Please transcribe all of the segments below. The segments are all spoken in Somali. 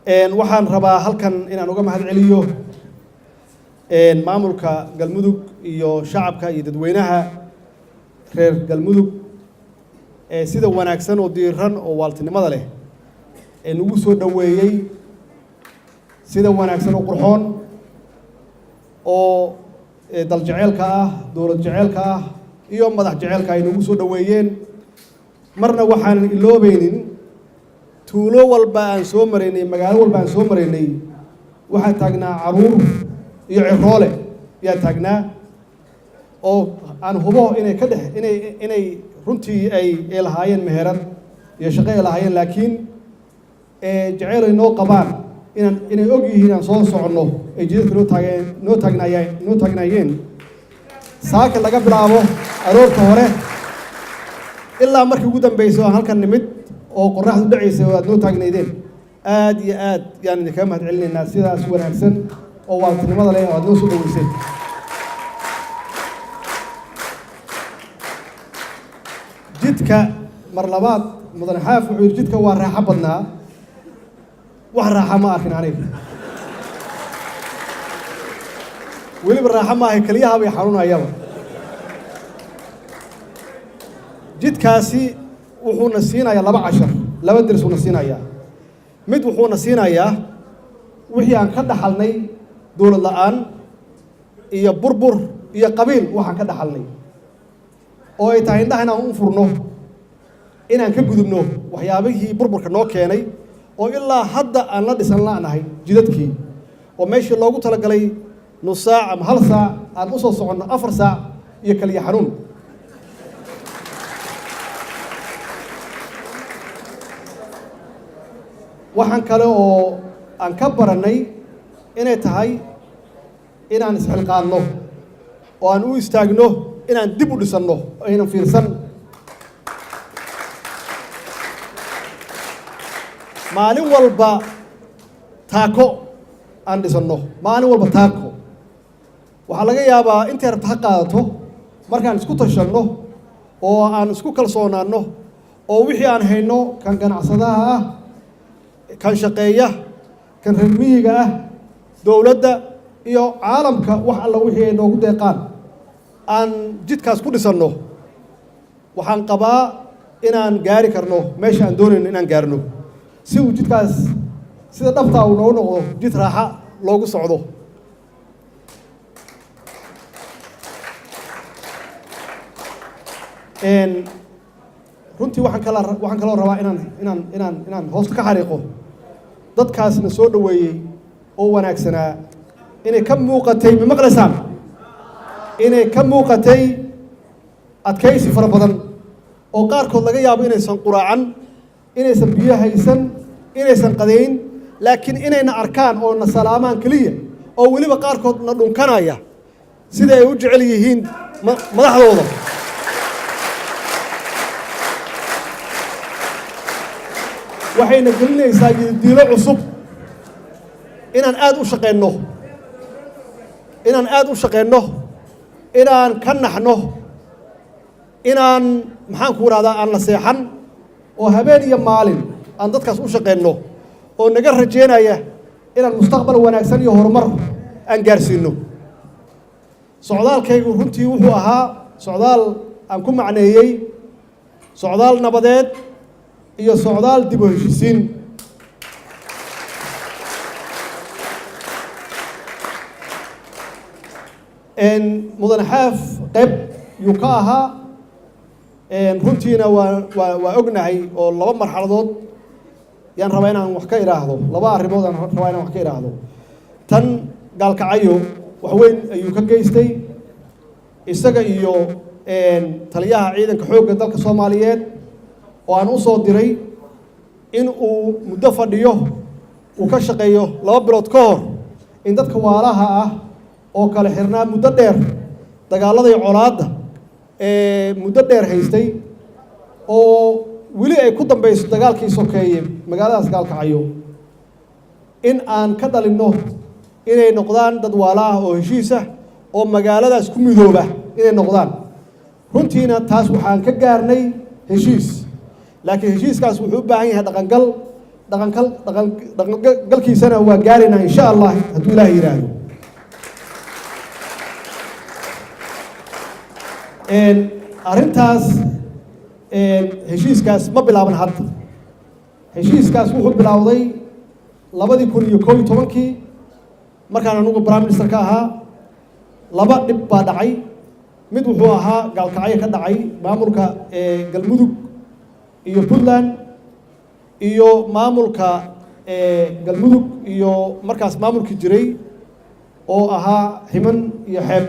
Waxaan rabaa halkan inaan uga mahad celiyo maamulka Galmudug iyo shacabka iyo dadweynaha reer Galmudug ee sida wanaagsan oo diiran oo waaltinimada leh ee nagu soo dhoweeyey, sida wanaagsan oo qurxoon oo dal jeceelka ah, dowlad jeceelka ah iyo madax jeceelka ay nagu soo dhoweeyeen. Marna waxaanan iloobeynin, tuulo walba aan soo maraynay, magaalo walba aan soo maraynay, waxaa taagnaa caruur iyo ciroole yaa taagnaa, oo aan hubo inay ka dhex inay runtii ay lahaayeen meherad iyo shaqo ay lahaayeen, laakiin jeceyl ay noo qabaan, inay og yihiin aan soo soconno, ay jidadka noo taagnaayeen saaka laga bilaabo aroorta hore ilaa markii ugu dambeysay oo aan halkan nimid oo qorraxdu dhacaysay oo aad noo taagnaydeen. Aad iyo aad yaan idinkaga mahad celinaynaa sidaas wanaagsan oo waaltinimada leh oo aad noo soo dhaweyseen. Jidka mar labaad, Mudane Xaaf wuxuu yidhi jidka waa raaxo badnaa. Wax raaxa ma arkin aniga, weliba raaxo maaha, keliyaha bay xanuunayaba. Jidkaasi wuxuuna siinayaa laba cashar, laba deris uuna siinayaa. Mid wuxuuna siinayaa wixii aan ka dhaxalnay dowlad la'aan iyo burbur iyo qabiil, waxaan ka dhaxalnay oo ay tahay indhaha inaan u furno, inaan ka gudubno waxyaabihii burburka noo keenay, oo ilaa hadda aan la dhisan la'nahay jidadkii, oo meeshii loogu talagalay nus saac ama hal saac aan u soo soconno 4 saac iyo kaliya xanuun. Waxaan kale oo aan ka barannay inay tahay inaan isxilqaanno oo aan u istaagno inaan dib u dhisanno, aynan fiirsan. Maalin walba taako aan dhisanno, maalin walba taako. Waxaa laga yaabaa intay rabta ha qaadato, markaan isku tashanno oo aan isku kalsoonaanno oo wixii aan hayno, kan ganacsadaha ah, kan shaqeeya, kan reer miyiga ah, dowladda iyo caalamka, wax alla wixii ay noogu deeqaan aan jidkaas ku dhisanno, waxaan qabaa inaan gaari karno meesha aan doonayno inaan gaarno, si uu jidkaas sida dhabtaa uu noogu noqdo jid raaxa loogu socdo. Runtii waxaan kaloo rabaa inaan hoosta ka xariiqo dadkaasna soo dhoweeyey oo wanaagsanaa inay ka muuqatay, ma maqlaysaan, inay ka muuqatay adkaysi fara badan, oo qaarkood laga yaabo inaysan quraacan, inaysan biyo haysan, inaysan qadayn, laakiin inayna arkaan oo na salaamaan keliya, oo weliba qaarkood na dhunkanaya sida ay u jecel yihiin madaxdooda. Waxayna gelinaysaa yididiilo cusub inaan aada u shaqeynno, inaan aada u shaqeynno, inaan ka naxno, inaan, maxaan ku idhahdaa, aan la seexan oo habeen iyo maalin aan dadkaas u shaqeynno oo naga rajeynaya inaan mustaqbal wanaagsan iyo horumar aan gaarsiino. Socdaalkaygu runtii wuxuu ahaa socdaal aan ku macneeyey socdaal nabadeed iyo socdaal dib u heshiisiin. Mudane Xaaf qayb yuu ka ahaa runtiina. Waa ognahay oo laba marxaladood yaan rabaa inaan wax ka idhaahdo, laba arrimood aan rabaa inaan wax ka idhaahdo. Tan Gaalkacayo wax weyn ayuu ka geystay, isaga iyo taliyaha ciidanka xoogga dalka Soomaaliyeed oo aan u soo diray in uu muddo fadhiyo, uu ka shaqeeyo 2 bilood ka hor, in dadka waalaha ah oo kale xirnaa muddo dheer dagaaladay colaadda ee muddo dheer haystay, oo weli ay ku dambayso dagaalkii sokeeye magaaladaas Gaalkacyo, in aan ka dhalinno inay noqdaan dad waala ah oo heshiis ah oo magaaladaas ku midooba inay noqdaan. Runtiina taas waxaan ka gaarnay heshiis, laakiin heshiiskaas wuxuu u baahan yahay dhaqangal. Dhaqankal dhaqan dhaqangalkiisana waa gaaraynaa, insha Allah, hadduu Ilaah yidhaahdo. Arrintaas, heshiiskaas ma bilaaban hadda. Heshiiskaas wuxuu bilowday 2011-kii, markaan anugu prime minister ka ahaa. Laba dhib baa dhacay. Mid wuxuu ahaa Gaalkacyo ka dhacay, maamulka Galmudug iyo Puntland iyo maamulka Galmudug iyo markaas maamulkii jiray oo ahaa Ximan iyo Xeeb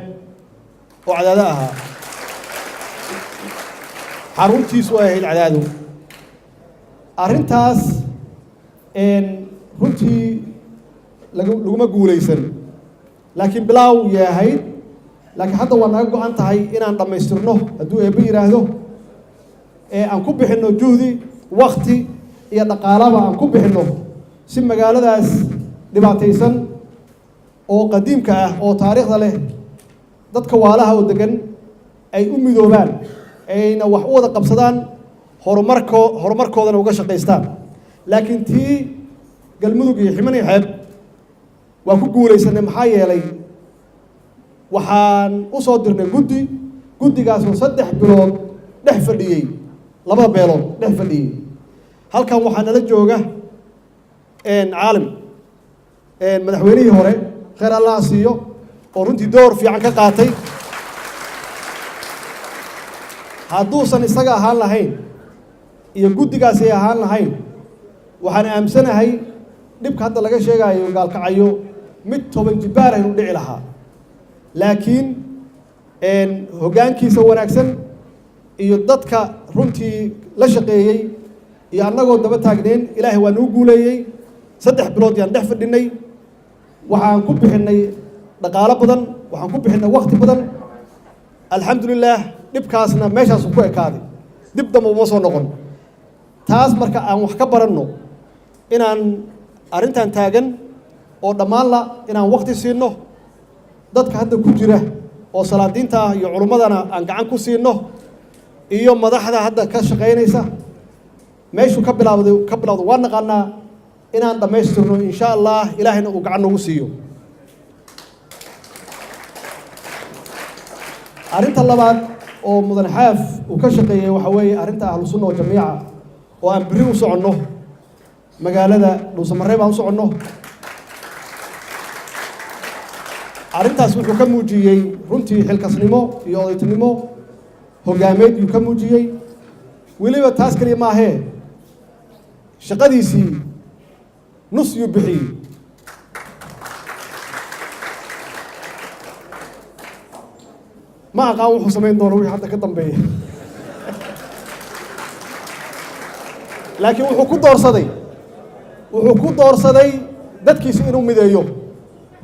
oo Cadaado ahaa, xaruntiisu ay ahayd Cadaado. Arrintaas runtii laguma guulaysan, laakiin bilaaw yay ahayd. Laakiin hadda waa naga go-an tahay inaan dhammaystirno, hadduu Eebbe yidhaahdo, ee aan ku bixinno juhdi, wakti iyo dhaqaalaba aan ku bixinno, si magaaladaas dhibaataysan oo qadiimka ah oo taariikhda leh, dadka waalaha oo degan ay u midoobaan, ayna wax u wada qabsadaan, horumarkoodana uga shaqaystaan. Laakiin tii Galmudug iyo Ximan iyo Xeeb waa ku guulaysanay, maxaa yeelay waxaan u soo dirnay guddi, guddigaasoo 3 bilood dhex fadhiyey, labada beelood dhex fadhiyey. Halkan waxaa nala jooga Caalim, madaxweynihii hore, khayr Allah siiyo, oo runtii door fiican ka qaatay. Hadduusan isaga ahaan lahayn iyo guddigaasi ay ahaan lahayn, waxaan aamsanahay dhibka hadda laga sheegaayo Gaalkacayo mid 10 jibbaar aynu dhici lahaa. Laakiin hoggaankiisa wanaagsan iyo dadka runtii la shaqeeyey iyo annagoo daba taagneen, Ilaahay waa nuu guuleeyey. 3 bilood yaan dhex fadhinay. Waxaan ku bixinnay dhaqaalo badan, waxaan ku bixinnay wakti badan. Alxamdulilaah, dhibkaasna meeshaasu ku ekaaday, dib damba uma soo noqon. Taas marka aan wax ka baranno, inaan arrintan taagan oo dhammaan la inaan wakti siinno, dadka hadda ku jira oo salaadiinta ah iyo culummadana aan gacan ku siinno, iyo madaxda hadda ka shaqaynaysa. Meeshuu ka bilowday waa naqaanaa, inaan dhammaystirno, insha Allah, Ilaahayna uu gacan noogu siiyo. Arrinta labaad oo mudan Xaaf uu ka shaqeeyey waxaa weeye arrinta Ahlu Sunna oo Jamiica, oo aan berri u soconno magaalada Dhuusamareeb aan u soconno. Arrintaas wuxuu ka muujiyey runtii xilkasnimo iyo odaytinimo hoggaameed yuu ka muujiyey. Weliba taas keliya maahee, shaqadiisii nus yuu bixiyey. Ma aqaan wuxuu samayn doono wixii hadda ka dambeeya, laakiin wuxuu ku doorsaday dadkiisu inuu mideeyo,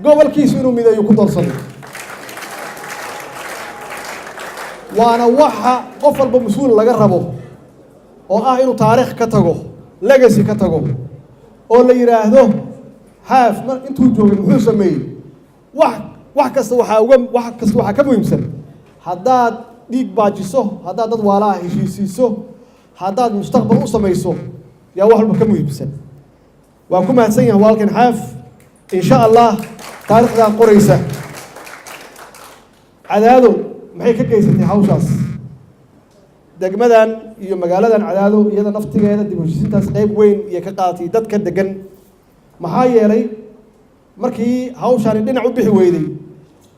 gobolkiisu inuu mideeyo ku doorsaday. Waana waxa qof walba mas-uul laga rabo, oo ah inuu taariikh ka tago, legacy ka tago, oo la yidhaahdo Xaaf mar intuu joogay muxuu sameeyey. Wax kasta waxaa uga wax kasta waxaa ka muhiimsan, haddaad dhiig baajiso, haddaad dad waalaha heshiisiiso, haddaad mustaqbal u samayso, yaa wax walba ka muhiimsan. Waan ku mahadsan yahay walaalkan Xaaf. Insha Allah, taarikhdaa qoraysa. Cadaado maxay ka geysatay hawshaas? Degmadan iyo magaaladan Cadaado iyada naftigeeda dib u heshiisiintaas qayb weyn iyo ka qaadatay dadka degan, maxaa yeelay markii hawshaani dhinac u bixi weyday,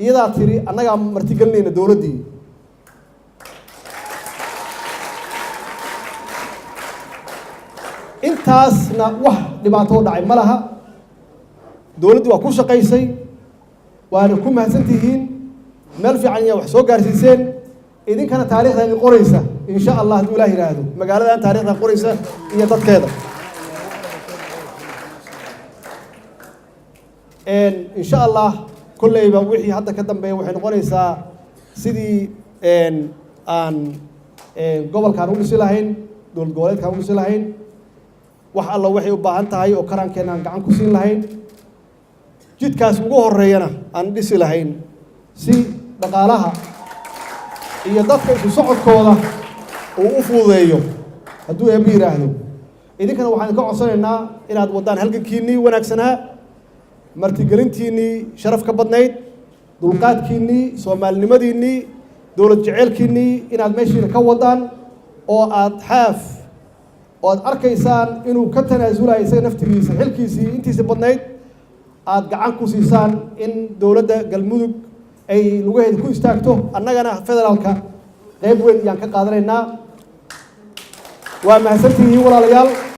iyadaa tiri annagaa martigelinayna dowladdii. Intaasna wax dhibaato oo dhacay ma laha. Dowladdii waa ku shaqaysay, waana ku mahadsan tihiin, meel fiican ayaa wax soo gaarsiiseen. Idinkana taarikhda idin qoraysa, insha Allah, hadduu Ilaah yidhaahdo, magaaladan taarikhda qoraysa iyo dadkeeda, insha Allah. Kolleyba wixii hadda ka dambeeya waxay noqonaysaa sidii aan gobolkaan u dhisi lahayn, dowlad goboleedkaan u dhisi lahayn, wax alla waxay u baahan tahay oo karaankeenna aan gacan ku siin lahayn, jidkaas ugu horeeyana aan dhisi lahayn, si dhaqaalaha iyo dadka isu socodkooda uu u fududeeyo, hadduu Eebbe yidhaahdo. Idinkana waxaan idinka codsanaynaa inaad waddaan halgankiinnii wanaagsanaa, martigelintiinnii sharaf ka badnayd, dulqaadkiinnii, soomaalinimadiinnii, dowlad jeceelkiinnii inaad meeshiina ka waddaan oo aad Xaaf oo aad arkaysaan inuu ka tanaasulayo isaga naftigiisa xilkiisii intiisii badnayd aad gacan ku siisaan in dowladda Galmudug ay lugaheeda ku istaagto. Annagana federaalka qayb weyn ayaan ka qaadanaynaa. Waa mahadsantihiin, walaalayaal.